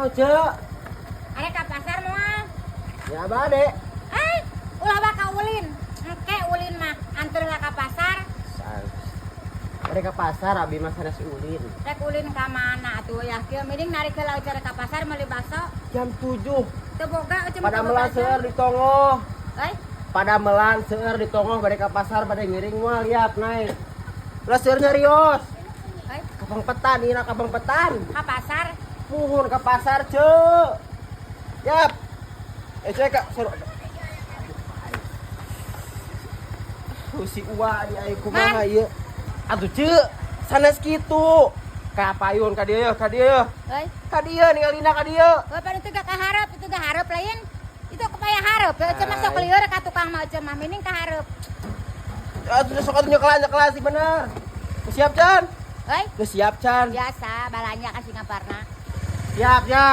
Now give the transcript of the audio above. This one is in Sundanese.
Kumaha, Ceu? Arek ka pasar moal? Ya bade. Eh, ulah baka ulin. Engke ulin mah anter lah ka pasar. Bade ka pasar abi mah sanes ulin. Rek ulin ka mana atuh ya? Kieu mending narik heula ucar ka pasar meuli bakso. Jam 7. Teu boga uceu. Pada melan seueur di tongoh. Eh, Pada melan seueur di tongoh, bade ka pasar, bade ngiring moal liap naik. Ulah seueur nyarios. Eh, Ka Pengpetan, ina ka Pengpetan. Ka pasar. Muhun ka pasar, Ceu. Yap. Eh, saya kak suruh. Si Uwa di aing kumaha ieu? Atuh Ceu, sanes kitu. Ka payun ka dieu ka dieu. Eh, Ka dieu ningalina ka dieu. oh, pan itu gak kaharep, itu gak hareup lain. Itu kepaya hareup. Ya uceu mah sok lieur ka tukang mah, uceu mah mending kaharep. Atuh sok atuh nyekelan nyekelan sih bener. Geus siap, Chan? Eh, Geus siap, Chan? Biasa balanja ka Singaparna. Siap ya.